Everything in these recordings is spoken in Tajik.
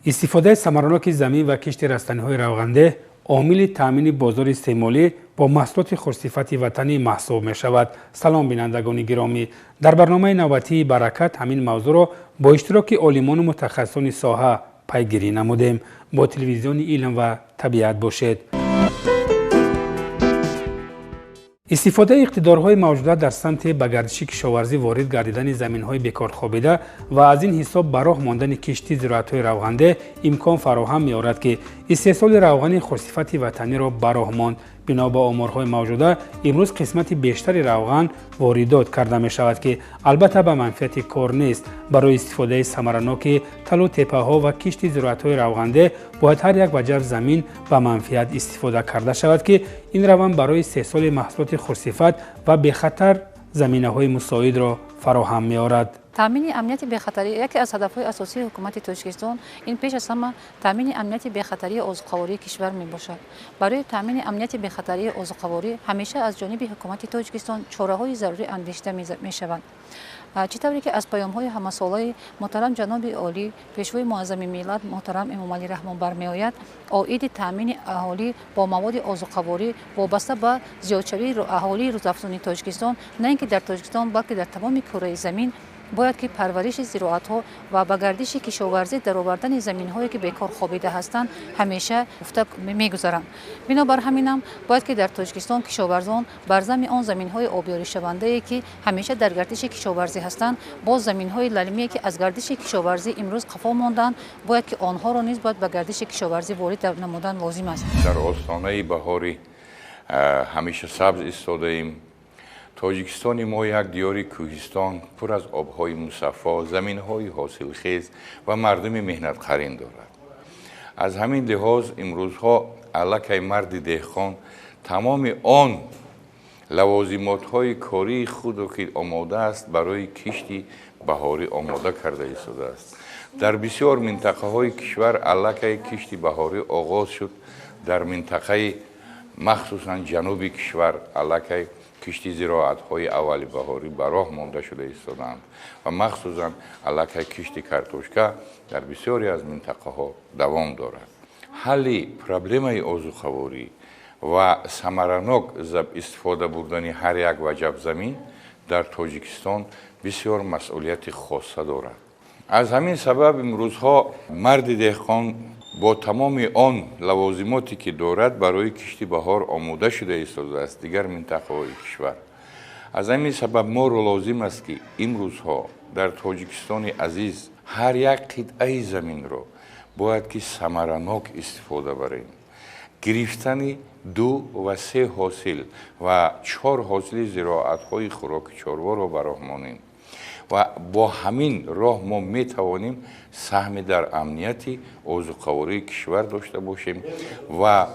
Истифодаи самараноки замин ва кишти растаниҳои равғанде омили таъмини бозори истеъмолӣ бо маҳсулоти хушсифати ватанӣ маҳсуб мешавад. Салом, бинандагони гиромӣ! Дар барномаи навбатии «Баракат» ҳамин мавзӯъро бо иштироки олимону мутахассисони соҳа пайгирӣ намудем. Бо телевизиони «Илм ва табиат» бошед. Истифодаи иқтидорҳои мавҷуда дар самти ба гардиши кишоварзӣ ворид гардидани заминҳои бекорхобида ва аз ин ҳисоб ба роҳ мондани кишти зироатҳои равғанде имкон фароҳам меорад, ки истеҳсоли равғани хушсифати ватаниро ба роҳ монд. Бино ба оморҳои мавҷуда, имрӯз қисмати бештари равған воридот карда мешавад, ки албатта ба манфиати кор нест. Барои истифодаи самараноки талу теппаҳо ва кишти зироатҳои равғанде бояд ҳар як ваҷаб замин ба манфиат истифода карда шавад, ки ин раванд барои истеҳсоли маҳсулоти хушсифат ва бехатар заминаҳои мусоидро фароҳам меорад. Таъмини амнияти бехатарӣ яке аз ҳадафҳои асосии ҳукумати Тоҷикистон ин пеш аз ҳама таъмини амнияти бехатарии озуқавории кишвар мебошад. Барои таъмини амнияти бехатарии озуқаворӣ ҳамеша аз ҷониби ҳукумати Тоҷикистон чораҳои зарурӣ андешида мешаванд. Чӣ тавре ки аз паёмҳои ҳамасолаи муҳтарам ҷаноби олӣ, пешвои муаззами миллат муҳтарам Эмомалӣ Раҳмон бармеояд, оиди таъмини аҳолӣ бо маводи озуқаворӣ вобаста ба зиёдшавии аҳолии рӯзафзуни Тоҷикистон, на ин ки дар Тоҷикистон, балки дар тамоми кураи замин, бояд ки парвариши зироатҳо ва ба гардиши кишоварзӣ даровардани заминҳое, ки бекор хобида ҳастанд, ҳамеша гуфта мегузаранд. Бинобар ҳаминам бояд ки дар Тоҷикистон кишоварзон бар зами он заминҳои обёришавандае, ки ҳамеша дар гардиши кишоварзӣ ҳастанд, боз заминҳои лалмие, ки аз гардиши кишоварзӣ имрӯз қафо монданд, бояд ки онҳоро низ бояд ба гардиши кишоварзӣ ворид намудан лозим аст. Дар остонаи баҳори ҳамеша сабз истодаем. Тоҷикистони мо як диёри кӯҳистон, пур аз обҳои мусаффо, заминҳои ҳосилхез ва мардуми меҳнатқарин дорад. Аз ҳамин лиҳоз имрӯзҳо аллакай марди деҳқон тамоми он лавозимотҳои кории худро, ки омода аст, барои кишти баҳорӣ омода карда истодааст. Дар бисёр минтақаҳои кишвар аллакай кишти баҳорӣ оғоз шуд. Дар минтақаи махсусан ҷануби кишвар аллакай кишти зироатҳои аввали баҳорӣ ба роҳ монда шуда истодаанд ва махсусан аллакай кишти картошка дар бисёре аз минтақаҳо давом дорад. Ҳалли проблемаи озуқаворӣ ва самаранок истифода бурдани ҳар як ваҷаб замин дар Тоҷикистон бисёр масъулияти хоса дорад. Аз ҳамин сабаб имрӯзҳо марди деҳқон бо тамоми он лавозимоте, ки дорад, барои кишти баҳор омода шуда истодааст дигар минтақаҳои кишвар. Аз ҳамин сабаб моро лозим аст, ки имрӯзҳо дар Тоҷикистони азиз ҳар як қитъаи заминро бояд ки самаранок истифода барем. Гирифтани ду ва се ҳосил ва чор ҳосили зироатҳои хӯроки чорворо ба роҳ монем ва бо ҳамин роҳ мо метавонем саҳме дар амнияти озуқавории кишвар дошта бошем ва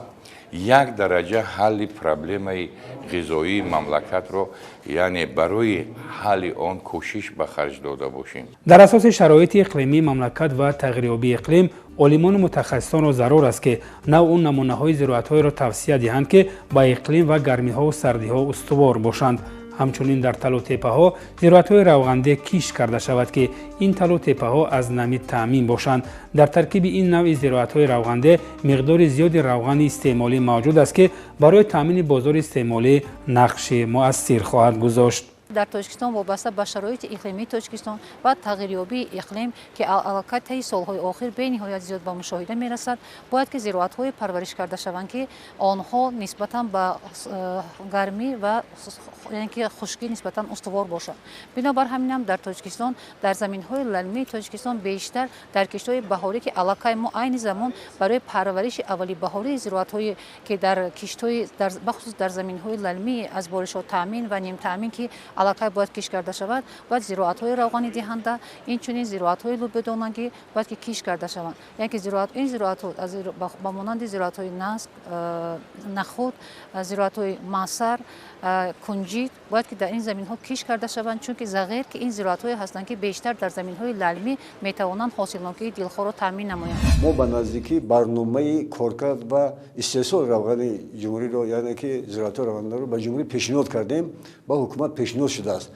як дараҷа ҳалли проблемаи ғизоии мамлакатро, яъне барои ҳалли он кӯшиш ба харҷ дода бошем. Дар асоси шароити иқлимии мамлакат ва тағйирёбии иқлим олимону мутахассисонро зарур аст, ки навъу намунаҳои зироатҳоеро тавсия диҳанд, ки ба иқлим ва гармиҳову сардиҳо устувор бошанд. Ҳамчунин дар талу теппаҳо зироатҳои равғанде кишт карда шавад, ки ин талу теппаҳо аз намӣ таъмин бошанд. Дар таркиби ин навъи зироатҳои равғанде миқдори зиёди равғани истеъмолӣ мавҷуд аст, ки барои таъмини бозори истеъмолӣ нақши муассир хоҳад гузошт. Дар Тоҷикистон вобаста ба шароити иқлимии Тоҷикистон ва тағйирёбии иқлим, ки аллакай таи солҳои охир бениҳоят зиёд ба мушоҳида мерасад, бояд ки зироатҳое парвариш карда шаванд, ки онҳо нисбатан ба гармӣ ва яъне ки хушкӣ нисбатан устувор бошанд. Бинобар ҳаминам дар Тоҷикистон, дар заминҳои лалмии Тоҷикистон, бештар дар киштҳои баҳорӣ, ки аллакай мо айни замон барои парвариши аввали баҳории зироатҳое, ки дар киштҳои, бахусус дар заминҳои лалмии аз боришҳо таъмин ва нимтаъмин, ки аллакай бояд кишт карда шавад, бояд зироатҳои равғанидиҳанда, инчунин зироатҳои лӯбидонагӣ бояд ки кишт карда шаванд. Яъне ки ин зироатҳо ба монанди зироатҳои наск, нахуд, зироатҳои масар, кунҷид бояд ки дар ин заминҳо кишт карда шаванд, чунки зағир ки ин зироатҳое ҳастанд, ки бештар дар заминҳои лалмӣ метавонанд ҳосилнокии дилхоҳро таъмин намоянд. Мо ба наздикӣ барномаи коркард ва истеҳсоли равғани ҷумҳуриро, яъне ки зироатҳои равғаниро ба ҷумҳурӣ пешниҳод кардем, ба ҳукумат пешниҳод шудааст.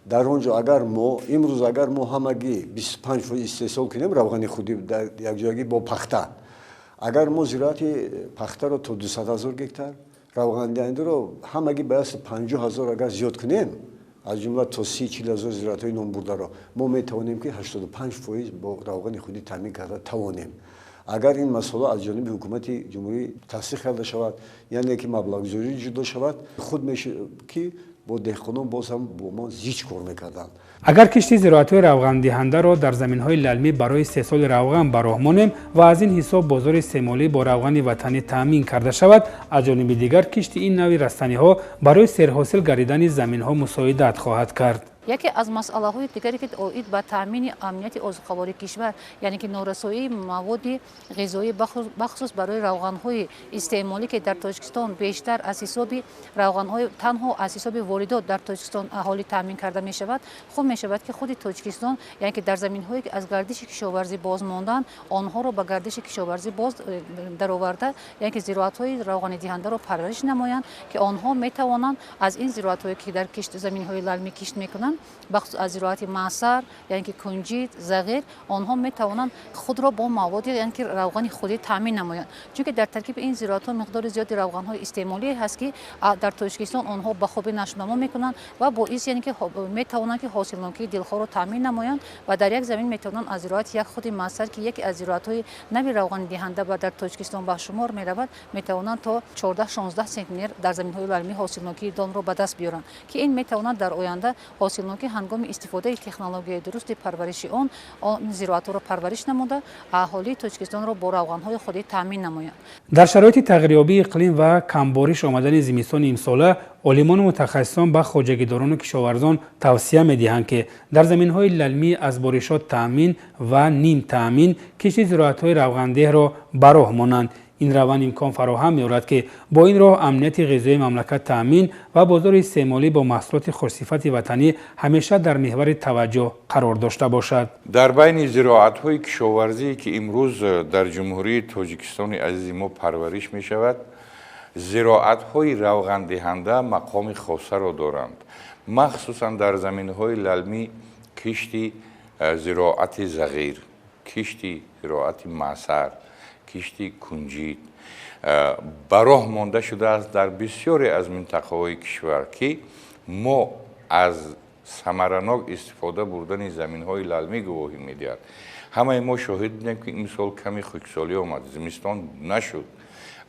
Дар он ҷо агар мо имрӯз агар мо ҳамагӣ 25% истеҳсол кунем равғани худӣ дар якҷоягӣ бо пахта, агар мо зироати пахтаро то 200 ҳазор гектар, равғандиҳандаро ҳамагӣ ба 150 ҳазор агар зиёд кунем, аз ҷумла то 30-40 ҳазор зироатҳои номбурдаро, мо метавонем ки 85% бо равғани худӣ таъмин карда тавонем. Агар ин масъала аз ҷониби ҳукумати ҷумҳурӣ тасдиқ карда шавад, яъне ки маблағгузорӣ ҷудо шавад, худ мешавад ки бо деҳқонон боз ҳам бо мо зич кор мекарданд. Агар кишти зироатҳои равғандиҳандаро дар заминҳои лалмӣ барои истеҳсоли равған ба роҳ монем ва аз ин ҳисоб бозори истеъмолӣ бо равғани ватанӣ таъмин карда шавад, аз ҷониби дигар кишти ин навъи растаниҳо барои серҳосил гардидани заминҳо мусоидат хоҳад кард. Яке аз масъалаҳои дигаре ки оид ба таъмини амнияти озуқавории кишвар, яъне ки норасоии маводи ғизоӣ бахусус барои равғанҳои истеъмолӣ, ки дар Тоҷикистон бештар аз ҳисоби равғанҳои танҳо аз ҳисоби воридот дар Тоҷикистон аҳолӣ таъмин карда мешавад, хуб мешавад ки худи Тоҷикистон, яъне ки дар заминҳое ки аз гардиши кишоварзӣ боз монданд, онҳоро ба гардиши кишоварзӣ боз дароварда, яъне ки зироатҳои равғанидиҳандаро парвариш намоянд, ки онҳо метавонанд аз ин зироатҳое ки дар заминҳои лалмӣ кишт мекунанд, бахусус аз зироати маъсар, яъне ки кунҷид, зағир, онҳо метавонанд худро бо маводи, яъне ки равғани худӣ таъмин намоянд. Чунки дар таркиби ин зироатҳо миқдори зиёди равғанҳои истеъмолӣ ҳаст, ки дар Тоҷикистон онҳо ба хубӣ нашъунамо мекунанд ва боис, яъне ки метавонанд ки ҳосилнокии дилхоҳро таъмин намоянд ва дар як замин метавонанд аз зироати як худи маъсар, ки яке аз зироатҳои нави равғанидиҳанда ва дар Тоҷикистон ба шумор меравад, метавонанд то 14-16 сентнер дар заминҳои лалмӣ ҳосилнокии донро ба даст биёранд, ки ин метавонад дар оянда ҳосилнокӣ ҳангоми истифодаи технологияи дурусти парвариши он зироатҳоро парвариш намуда, аҳолии Тоҷикистонро бо равғанҳои худӣ таъмин намоянд. Дар шароити тағйирёбии иқлим ва камбориш омадани зимистони имсола, олимону мутахассисон ба хоҷагидорону кишоварзон тавсия медиҳанд, ки дар заминҳои лалмӣ аз боришот таъмин ва нимтаъмин кишти зироатҳои равғандеҳро ба роҳ монанд. Ин раванд имкон фароҳам меорад, ки бо ин роҳ амнияти ғизоии мамлакат таъмин ва бозори истеъмолӣ бо маҳсулоти хушсифати ватанӣ ҳамеша дар меҳвари таваҷҷӯҳ қарор дошта бошад. Дар байни зироатҳои кишоварзие ки имрӯз дар Ҷумҳурии Тоҷикистони азизи мо парвариш мешавад, зироатҳои равғандиҳанда мақоми хосаро доранд. Махсусан дар заминҳои лалмӣ кишти зироати зағир, кишти зироати маъсар, кишти кунҷид ба роҳ монда шудааст дар бисёре аз минтақаҳои кишвар, ки мо аз самаранок истифода бурдани заминҳои лалмӣ гувоҳӣ медиҳад. Ҳамаи мо шоҳид будем, ки имсол ками хушксолӣ омад, зимистон нашуд.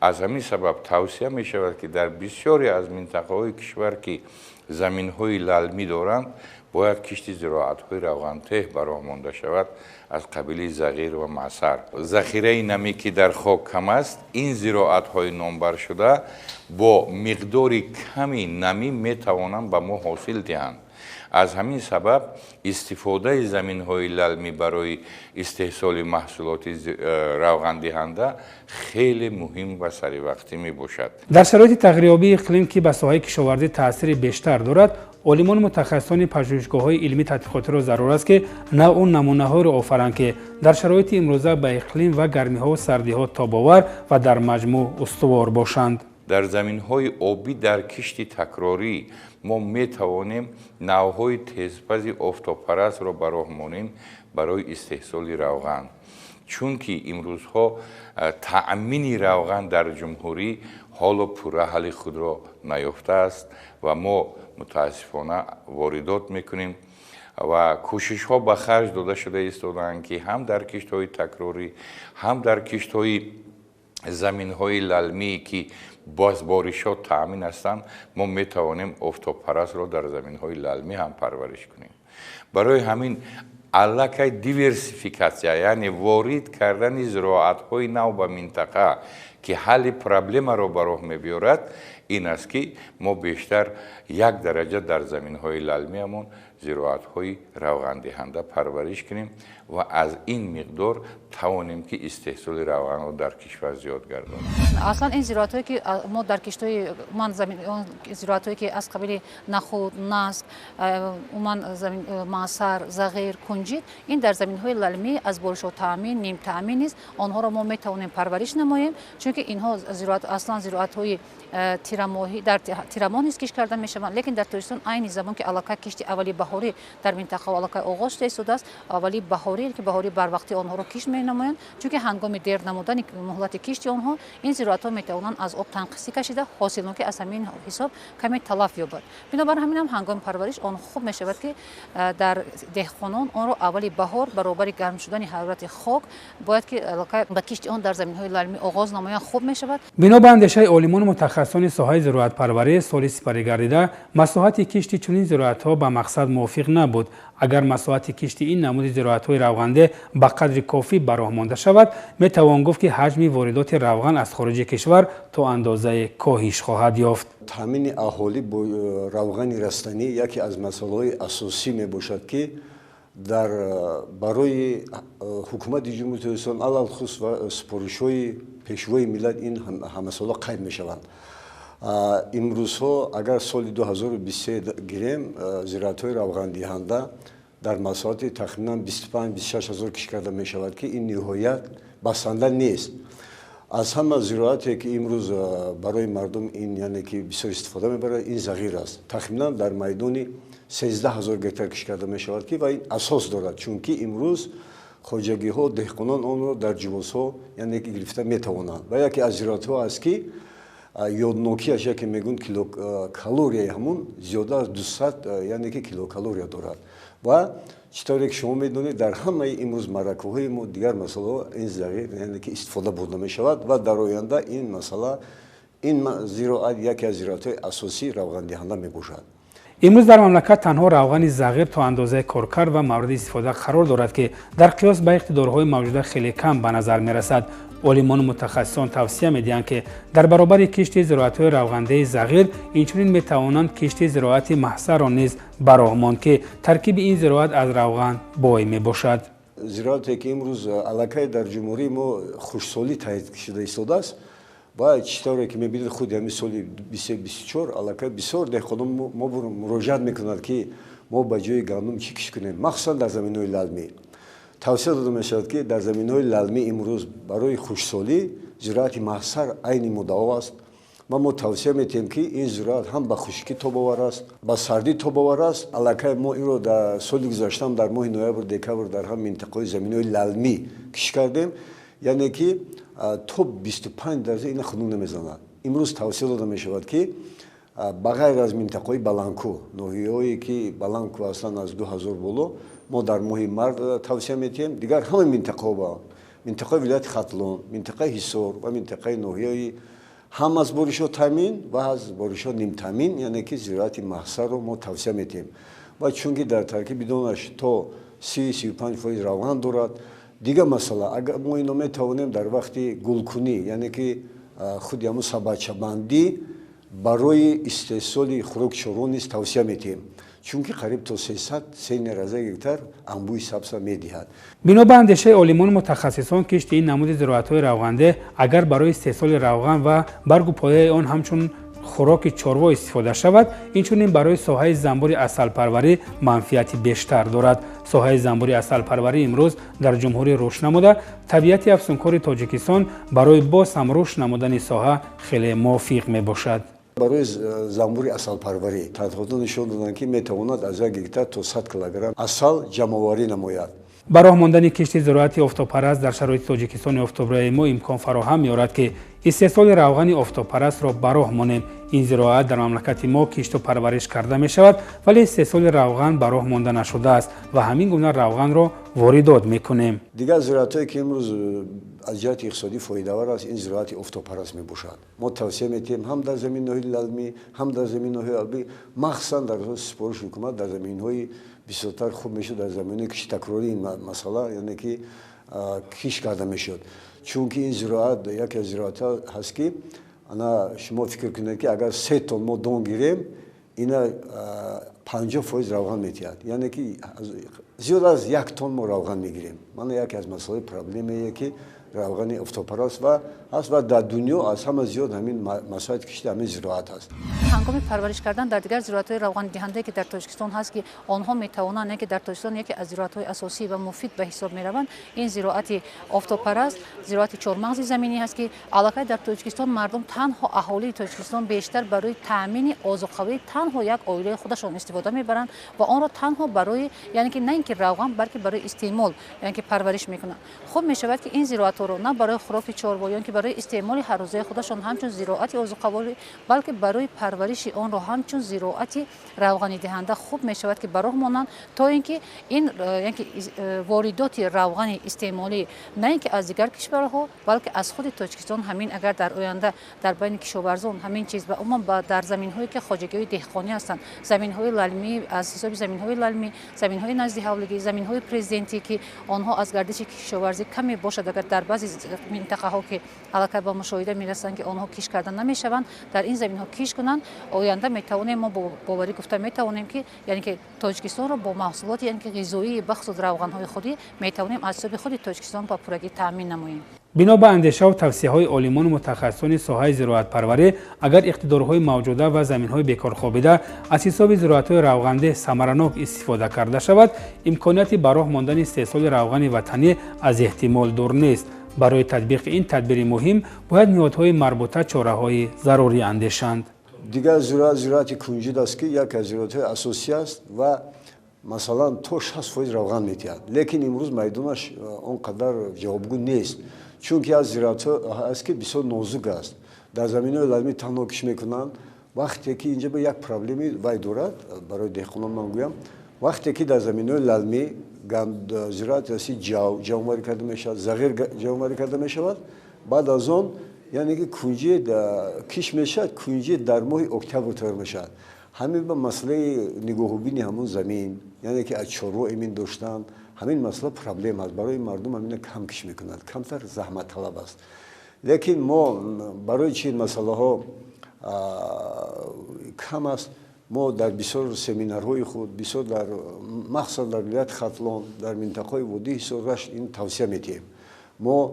Аз ҳамин сабаб тавсия мешавад, ки дар бисёре аз минтақаҳои кишвар, ки заминҳои лалмӣ доранд, бояд кишти зироатҳои равғантеҳ ба роҳ монда шавад аз қабили зағир ва маъсар. Захираи намӣ ки дар хок кам аст, ин зироатҳои номбаршуда бо миқдори ками намӣ метавонанд ба мо ҳосил диҳанд. Аз ҳамин сабаб истифодаи заминҳои лалмӣ барои истеҳсоли маҳсулоти равғандиҳанда хеле муҳим ва саривақтӣ мебошад. Дар шароити тағйирёбии иқлим, ки ба соҳаи кишоварзӣ таъсири бештар дорад, олимону мутахассисони пажӯҳишгоҳҳои илмӣ тадқиқотиро зарур аст, ки навъу намунаҳоеро офаранд, ки дар шароити имрӯза ба иқлим ва гармиҳову сардиҳо тобовар ва дар маҷмӯъ устувор бошанд. Дар заминҳои обӣ дар кишти такрорӣ мо метавонем навъҳои тезпази офтобпарастро ба роҳ монем барои истеҳсоли равған, чунки имрӯзҳо таъмини равған дар ҷумҳурӣ ҳоло пурра ҳалли худро наёфтааст ва мо мутаассифона воридот мекунем ва кӯшишҳо ба харҷ дода шуда истодаанд, ки ҳам дар киштҳои такрорӣ, ҳам дар киштҳои заминҳои лалмие ки боз боришот таъмин ҳастанд, мо метавонем офтобпарастро дар заминҳои лалмӣ ҳам парвариш кунем. Барои ҳамин аллакай диверсификатсия, яъне ворид кардани зироатҳои нав ба минтақа, ки ҳалли проблемаро ба роҳ мебиёрад, ин аст, ки мо бештар як дараҷа дар заминҳои лалмиамон зироатҳои равғандиҳанда парвариш кунем ва аз ин миқдор тавонем, ки истеҳсоли равғанро дар кишвар зиёд гардонем. Аслан ин зироатҳое ки мо дар киштҳои ман замин, зироатҳое ки аз қабили нахуд, наск, умуман маъсар, зағир, кунҷид, ин дар заминҳои лалмӣ аз боришот таъмин, нимтаъмин низ онҳоро мо метавонем парвариш намоем, чунки инҳо зироат аслан зироатҳои тирамоҳӣ дар тирамоҳ низ кишт карда мешаванд, лекин дар Тоҷикистон айни замон ки аллакай кишти аввали баҳор баҳорӣ дар минтақа аллакай оғоз шуда истодааст. Аввали баҳорӣ, ки баҳорӣ барвақтӣ онҳоро кишт менамоянд, чунки ҳангоми дер намудани муҳлати кишти онҳо ин зироатҳо метавонанд аз об танқисӣ кашида, ҳосилнокӣ аз ҳамин ҳисоб каме талаф ёбад. Бинобар ҳамин ҳам ҳангоми парвариш он хуб мешавад, ки дар деҳқонон онро аввали баҳор баробари гарм шудани ҳарорати хок бояд ки аллакай ба кишти он дар заминҳои лалмӣ оғоз намоянд, хуб мешавад. Бино ба андешаи олимону мутахассисони соҳаи зироатпарварӣ, соли сипарӣ гардида масоҳати кишти чунин зироатҳо ба мақсад мувофиқ набуд. Агар масоҳати кишти ин намуди зироатҳои равғанде ба қадри кофӣ ба роҳ монда шавад, метавон гуфт, ки ҳаҷми воридоти равған аз хориҷи кишвар то андозае коҳиш хоҳад ёфт. Таъмини аҳолӣ бо равғани растанӣ яке аз масъалаҳои асосӣ мебошад, ки дар барои ҳукумати Ҷумҳурии Тоҷикистон алалхусус ва супоришҳои пешвои миллат ин ҳамасола қайд мешаванд. Имрӯзҳо агар соли 2023 гирем, зироатҳои равғандиҳанда дар масоҳати тахминан 25-26 ҳазор кишт карда мешавад, ки ин ниҳоят басанда нест. Аз ҳама зироате ки имрӯз барои мардум ин яъне ки бисёр истифода мебарад, ин зағир аст. Тахминан дар майдони 13 ҳазор гектар кишт карда мешавад, ки ва ин асос дорад, чунки имрӯз хоҷагиҳо, деҳқонон онро дар ҷувозҳо яъне ки гирифта метавонанд. Ва яке аз зироатҳо аст, ки ёднокиаш яке мегӯянд килокалорияи ҳамун зиёда аз 200 яъне ки килокалория дорад. Ва чӣ тавре ки шумо медонед, дар ҳамаи имрӯз маъракаҳои мо дигар масъалаҳо ин зағир яъне ки истифода бурда мешавад ва дар оянда ин масъала, ин зироат яке аз зироатҳои асосии равғандиҳанда мебошад. Имрӯз дар мамлакат танҳо равғани зағир то андозаи коркард ва мавриди истифода қарор дорад, ки дар қиёс ба иқтидорҳои мавҷуда хеле кам ба назар мерасад. Олимону мутахассисон тавсия медиҳанд, ки дар баробари кишти зироатҳои равғандаи зағир инчунин метавонанд кишти зироати маҳсарро низ ба роҳ монд, ки таркиби ин зироат аз равған бой мебошад. Зироате ки имрӯз аллакай дар ҷумҳурии мо хушсолӣ таҳдид шуда истодааст ва чӣ тавре ки мебинед, худи ҳамин соли 23-24 аллакай бисёр деҳқонон мо муроҷиат мекунанд, ки мо ба ҷои гандум чӣ кишт кунем, махсусан дар заминҳои лалмӣ. Тавсия дода мешавад, ки дар заминҳои лалмӣ имрӯз барои хушсолӣ зироати маҳсар айни муддао аст ва мо тавсия метиҳем, ки ин зироат ҳам ба хушкӣ тобовар аст, ба сардӣ тобовар аст. Аллакай мо инро дар соли гузаштаам дар моҳи ноябр, декабр дар ҳам минтақаҳои заминҳои лалмӣ кишт кардем, яъне ки то 25 дараҷа ина хунук намезанад. Имрӯз тавсия дода мешавад, ки ба ғайр аз минтақаҳои баландкӯҳ, ноҳияҳое ки баландкӯҳ ҳастанд аз 2000 боло, мо дар моҳи март тавсия метиҳем. Дигар ҳама минтақаҳо ба минтақаи вилояти Хатлон, минтақаи Ҳисор ва минтақаи ноҳияи ҳам аз боришҳо таъмин ва аз боришҳо нимтаъмин, яъне ки зироати маҳсарро мо тавсия метиҳем. Ва чунки дар таркиби донаш то 30-35% равған дорад. Дигар масъала, агар мо ино метавонем дар вақти гулкунӣ, яъне ки худи ҳамун сабадчабандӣ барои истеҳсоли хӯроки чорво низ тавсия метиҳем, чунки қариб то 300 центнер аз як гектар анбӯи сабза медиҳад. Бино ба андешаи олимону мутахассисон, кишти ин намуди зироатҳои равғанде агар барои истеҳсоли равған ва баргу пояи он ҳамчун хӯроки чорво истифода шавад, инчунин барои соҳаи занбури асалпарварӣ манфиати бештар дорад. Соҳаи занбури асалпарварӣ имрӯз дар ҷумҳурӣ рушд намуда, табиати афсункори Тоҷикистон барои боз ҳам рушд намудани соҳа хеле мувофиқ мебошад. Барои занбури асалпарварӣ тадқиқотҳо нишон доданд, ки метавонад аз як гектар то 100 килограмм асал ҷамъоварӣ намояд. Ба роҳ мондани кишти зироати офтобпараст дар шароити Тоҷикистони офтобраи мо имкон фароҳам меорад, ки истеҳсоли равғани офтобпарастро ба роҳ монем. Ин зироат дар мамлакати мо кишту парвариш карда мешавад, вале истеҳсоли равған ба роҳ монда нашудааст ва ҳамин гуна равғанро воридот мекунем. Дигар зироатҳое ки имрӯз аз ҷиҳати иқтисодӣ фоидавар аст, ин зироати офтобпараст мебошад. Мо тавсия метиҳем ҳам дар заминҳои лалмӣ, ҳам дар заминҳои албӣ, махсусан дар супориши ҳукумат дар заминҳои бисёртар хуб мешуд дар заминҳои кишти такрорӣ ин масъала яъне ки кишт карда мешуд, чунки ин зироат яке аз зироатҳо ҳаст, ки ана шумо фикр кунед, ки агар 3 тонн мо дон гирем, ина 50% равған метиҳад, яъне ки зиёд аз 1 тонн мо равған мегирем. Мана яке аз масъалаи проблемае, ки равғани офтобпараст ва ҳаст ва дар дунё аз ҳама зиёд ҳамин масоҳати кишти ҳамин зироат аст. Ҳангоми парвариш кардан дар дигар зироатҳои равғандиҳандае, ки дар Тоҷикистон ҳаст, ки онҳо метавонанд, яке дар Тоҷикистон яке аз зироатҳои асосӣ ва муфид ба ҳисоб мераванд, ин зироати офтобпараст, зироати чормағзи заминӣ ҳаст, ки аллакай дар Тоҷикистон мардум, танҳо аҳолии Тоҷикистон бештар барои таъмини озуқавӣ танҳо як оилаи худашон истифода мебаранд ва онро танҳо барои, яъне ки на ин ки равған, балки барои истеъмол, яъне ки парвариш мекунанд. Хуб мешавад, ки ин зироатҳоро на барои хӯроки чорво ё ки барои истеъмоли ҳаррӯзаи худашон ҳамчун зироати озуқаворӣ, балки барои парвариши онро ҳамчун зироати равғанидиҳанда хуб мешавад, ки ба роҳ монанд, то ин ки ин яъне ки воридоти равғани истеъмолӣ на ин ки аз дигар кишварҳо, балки аз худи Тоҷикистон. Ҳамин агар дар оянда дар байни кишоварзон ҳамин чиз ва умуман дар заминҳое ки хоҷагиҳои деҳқонӣ ҳастанд, заминҳои лалмӣ, аз ҳисоби заминҳои лалмӣ, заминҳои назди ҳавлигӣ, заминҳои президентӣ, ки онҳо аз гардиши кишоварзӣ каме бошад, агар дар баъзе минтақаҳо, ки аллакай ба мушоҳида мерасанд, ки онҳо кишт карда намешаванд, дар ин заминҳо кишт кунанд, оянда метавонем мо бо боварӣ гуфта метавонем, ки яъне ки Тоҷикистонро бо маҳсулоти, яъне ки ғизоии, бахусус равғанҳои худӣ метавонем аз ҳисоби худи Тоҷикистон ба пуррагӣ таъмин намоем. Бино ба андешаву тавсияҳои олимону мутахассисони соҳаи зироатпарварӣ, агар иқтидорҳои мавҷуда ва заминҳои бекорхобида аз ҳисоби зироатҳои равғандеҳ самаранок истифода карда шавад, имконияти ба роҳ мондани истеҳсоли равғани ватанӣ аз эҳтимол дур нест. Барои татбиқи ин тадбири муҳим бояд ниҳодҳои марбута чораҳои зарурӣ андешанд. Дигар зироат зироати кунҷид аст, ки яке аз зироатҳои асосӣ аст ва масалан то 60% равған медиҳад, лекин имрӯз майдонаш он қадар ҷавобгӯ нест, чунки аз зироатҳо аст, ки бисёр нозук аст, дар заминҳои лалмӣ танҳо кишт мекунанд. Вақте ки инҷа як проблеми вай дорад барои деҳқонон ман гӯям, вақте ки дар заминҳои лалмӣ зироат аси ҷав ҷамъоварӣ карда мешавад, зағир ҷамъоварӣ карда мешавад, баъд аз он яъне ки кунҷи кишт мешавад, кунҷи дар моҳи октябр тайёр мешавад. Ҳамин ба масъалаи нигоҳубини ҳамон замин, яъне ки аз чорво эмин доштан, ҳамин масъала проблема аст барои мардум. Ҳамина кам кишт мекунад, камтар заҳматталаб аст. Лекин мо барои чи ин масъалаҳо кам аст, мо дар бисёр семинарҳои худ, бисёр дар махсусан дар вилояти Хатлон, дар минтақаҳои водии Ҳисор, Рашт ин тавсия медиҳем. Мо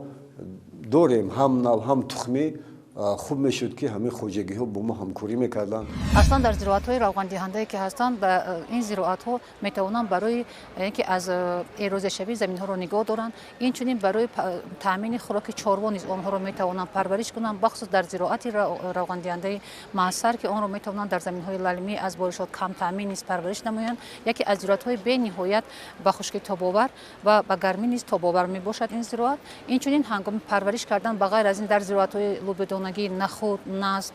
дорем ҳам нав, ҳам тухмӣ. Хуб мешуд, ки ҳамин хоҷагиҳо бо мо ҳамкорӣ мекарданд. Аслан дар зироатҳои равғандиҳандае, ки ҳастанд, ин зироатҳо метавонанд барои ин ки аз эрозияшавии заминҳоро нигоҳ доранд, инчунин барои таъмини хӯроки чорво низ онҳоро метавонанд парвариш кунанд, бахусус дар зироати равғандиҳандаи маъсар, ки онро метавонанд дар заминҳои лалмӣ аз боришот камтаъмин низ парвариш намоянд. Яке аз зироатҳои бениҳоят ба хушкӣ тобовар ва ба гармӣ низ тобовар мебошад ин зироат. Инчунин ҳангоми парвариш кардан, ба ғайр аз ин, дар зироатҳои лӯбидонагӣ, нахуд, наск,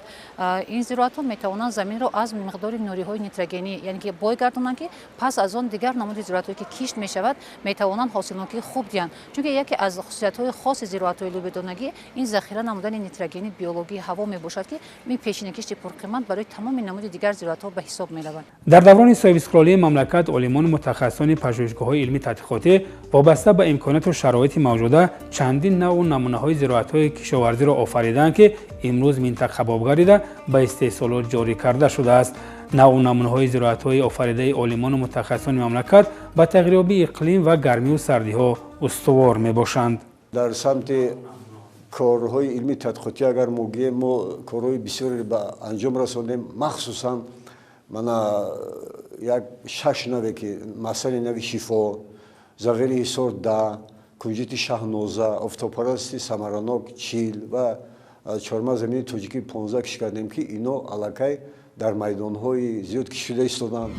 ин зироатҳо метавонанд заминро аз миқдори нуриҳои нитрогенӣ, яъне ки бой гардонанд, ки пас аз он дигар намуди зироатҳое, ки кишт мешавад, метавонанд ҳосилнокии хуб диҳанд, чунки яке аз хусусиятҳои хоси зироатҳои лӯбидонагӣ ин захира намудани нитрогени биологии ҳаво мебошад, ки ин пешинакишти пурқимат барои тамоми намуди дигар зироатҳо ба ҳисоб меравад. Дар даврони соҳибистиқлолии мамлакат олимону мутахассисони пажӯҳишгоҳҳои илмӣ тадқиқотӣ вобаста ба имконияту шароити мавҷуда чандин навъу намунаҳои зироатҳои кишоварзиро офаридаанд, ки имрӯз минтақабоб гардида ба истеҳсолот ҷорӣ карда шудааст. Навъу намунаҳои зироатҳои офаридаи олимону мутахассисони мамлакат ба тағйирёбии иқлим ва гармию сардиҳо устувор мебошанд. Дар самти корҳои илмии тадқиқотӣ агар мо гӯем, мо корҳои бисёреро ба анҷом расондем, махсусан мана як шаш наве, ки масали нави Шифо, зағири Ҳисор да, кунҷити Шаҳноза, офтобпарасти самаранок 40 ва чормағзи замини тоҷикӣ 15 кишт кардем, ки ино аллакай дар майдонҳои зиёд кишт шуда истоданд.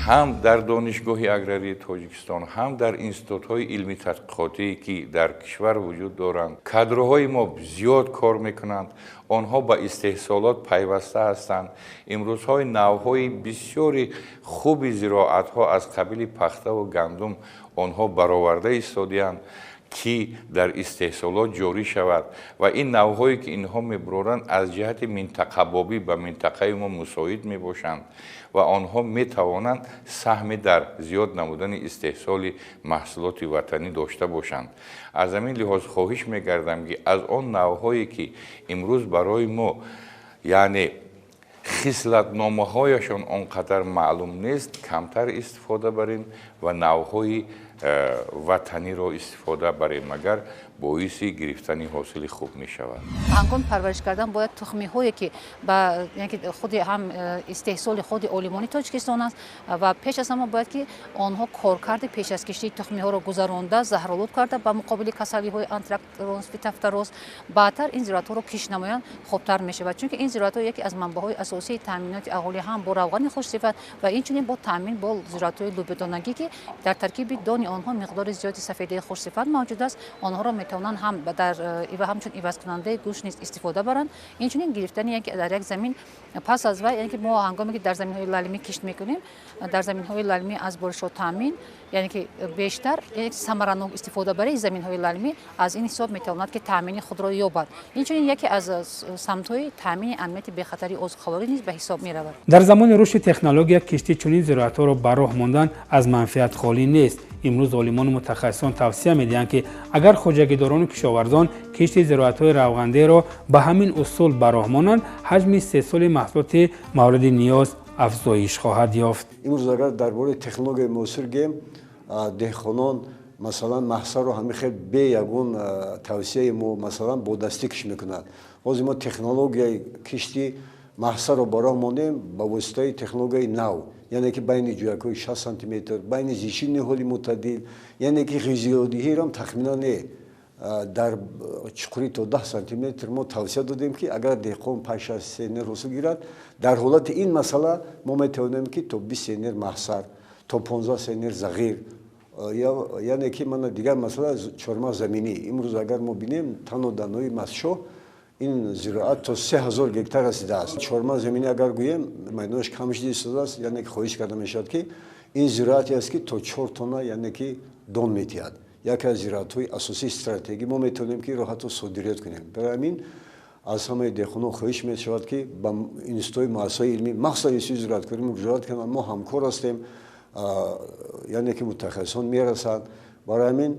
Ҳам дар Донишгоҳи аграрии Тоҷикистон, ҳам дар институтҳои илмӣ тадқиқотӣ, ки дар кишвар вуҷуд доранд, кадрҳои мо зиёд кор мекунанд, онҳо ба истеҳсолот пайваста ҳастанд. Имрӯзҳои навъҳои бисёри хуби зироатҳо аз қабили пахтаву гандум онҳо бароварда истодианд, ки дар истеҳсолот ҷорӣ шавад, ва ин навъҳое, ки инҳо мебуроранд, аз ҷиҳати минтақабобӣ ба минтақаи мо мусоид мебошанд ва онҳо метавонанд саҳме дар зиёд намудани истеҳсоли маҳсулоти ватанӣ дошта бошанд. Аз ҳамин лиҳоз хоҳиш мекардам, ки аз он навъҳое, ки имрӯз барои мо, яъне хислатномаҳояшон он қадар маълум нест, камтар истифода барем ва навъҳои ватаниро истифода барем, магар боиси гирифтани ҳосили хуб мешавад. Ҳангоми парвариш кардан бояд тухмиҳое ки ба худи ҳам истеҳсоли худи олимони Тоҷикистон аст ва пеш аз ҳама бояд ки онҳо коркарди пеш аз киштии тухмиҳоро гузаронда, заҳролуд карда ба муқобили касалиҳои антракноз, фитофтороз, баъдтар ин зироатҳоро кишт намоянд, хубтар мешавад. Чунки ин зироатҳо яке аз манбаъҳои асосии таъминоти аҳолӣ ҳам бо равғани хушсифат ва инчунин бо таъмин бо зироатҳои лӯбидонагӣ, ки дар таркиби дони онҳо миқдори зиёди сафедаи хушсифат мавҷуд аст, онҳоро метавонанд ҳам дар ҳамчун ивазкунандаи гӯшт низ истифода баранд. Инчунин гирифтани дар як замин пас аз вай, яъне ки мо ҳангоме ки дар заминҳои лалмӣ кишт мекунем, дар заминҳои лалмӣ аз боришҳо таъмин, яъне ки бештар самаранок истифода барои заминҳои лалмӣ аз ин ҳисоб метавонад ки таъмини худро ёбад. Инчунин яке аз самтҳои таъмини амнияти бехатарии озуқаворӣ низ ба ҳисоб меравад. Дар замони рушди технология кишти чунин зироатҳоро ба роҳ мондан аз манфиат холӣ нест. Имрӯз олимону мутахассисон тавсия медиҳанд, ки агар хоҷагидорону кишоварзон кишти зироатҳои равғандеро ба ҳамин усул ба роҳ монанд, ҳаҷми истеҳсоли маҳсулоти мавриди ниёз афзоиш хоҳад ёфт. Имрӯз агар дар бораи технологияи муосир гӯем, деҳқонон масалан маҳсаро ҳамин хел бе ягон тавсияи мо масалан бо дастӣ кишт мекунад. Ҳозир мо технологияи кишти маҳсаро ба роҳ мондем ба воситаи технологияи нав, яъне ки байни ҷӯякҳои 60 сантиметр, байни зичи ниҳоли мӯътадил, яъне ки ғизоидиҳиро тахминан не дар чуқурӣ то 10 сантиметр мо тавсия додем, ки агар деҳқон 5-6 центнер ҳосил гирад, дар ҳолати ин масъала мо метавонем ки то 20 центнер маҳсар, то 15 центнер зағир, яъне ки мана дигар масъала чормағз заминӣ. Имрӯз агар мо бинем танҳо дар ноҳияи Мастчоҳ ин зироат то 3000 гектар расидааст. Чормағз заминӣ агар гӯем майдонаш кам шуда истодааст, яъне ки хоҳиш карда мешавад ки ин зироате аст ки то 4 тонна яъне ки дон метиҳад. Яке аз зироатҳои асосии стратегӣ мо метавонем ки инро ҳатто содирот кунем. Барои ҳамин аз ҳамаи деҳқонон хоҳиш мешавад ки ба институтҳои муассисаҳои илмӣ, махсусан институти зироаткорӣ муроҷиат кунанд. Мо ҳамкор ҳастем, яъне ки мутахассисон мерасанд. Барои ҳамин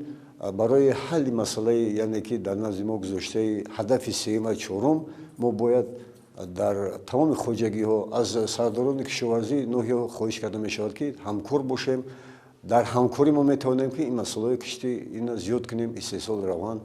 барои ҳалли масъалаи яъне ки дар назди мо гузоштаи ҳадафи сеюм ва чорум, мо бояд дар тамоми хоҷагиҳо аз сардорони кишоварзии ноҳияҳо хоҳиш карда мешавад ки ҳамкор бошем. Дар ҳамкорӣ мо метавонем ки ин масъалаҳои кишти ина зиёд кунем, истеҳсоли равған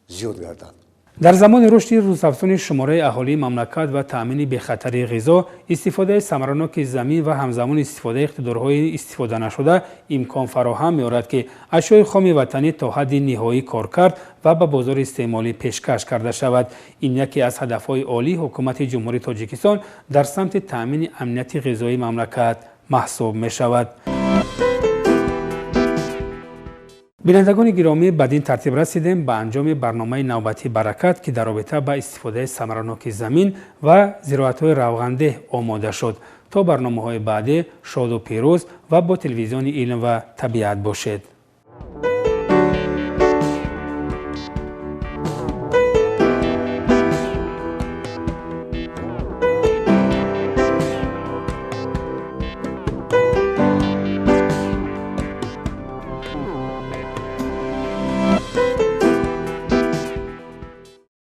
зиёд гардад. Дар замони рушди рӯзафзуни шумораи аҳолии мамлакат ва таъмини бехатарии ғизо, истифодаи самараноки замин ва ҳамзамон истифодаи иқтидорҳои истифода нашуда имкон фароҳам меорад, ки ашёи хоми ватанӣ то ҳадди ниҳоӣ коркард ва ба бозори истеъмолӣ пешкаш карда шавад. Ин яке аз ҳадафҳои олии ҳукумати Ҷумҳурии Тоҷикистон дар самти таъмини амнияти ғизоии мамлакат маҳсуб мешавад. Бинандагони гиромӣ, бад ин тартиб расидем ба анҷоми барномаи навбатии Баракат, ки дар робита ба истифодаи самараноки замин ва зироатҳои равғандеҳ омода шуд. То барномаҳои баъдӣ шоду пирӯз ва бо телевизиони илм ва табиат бошед.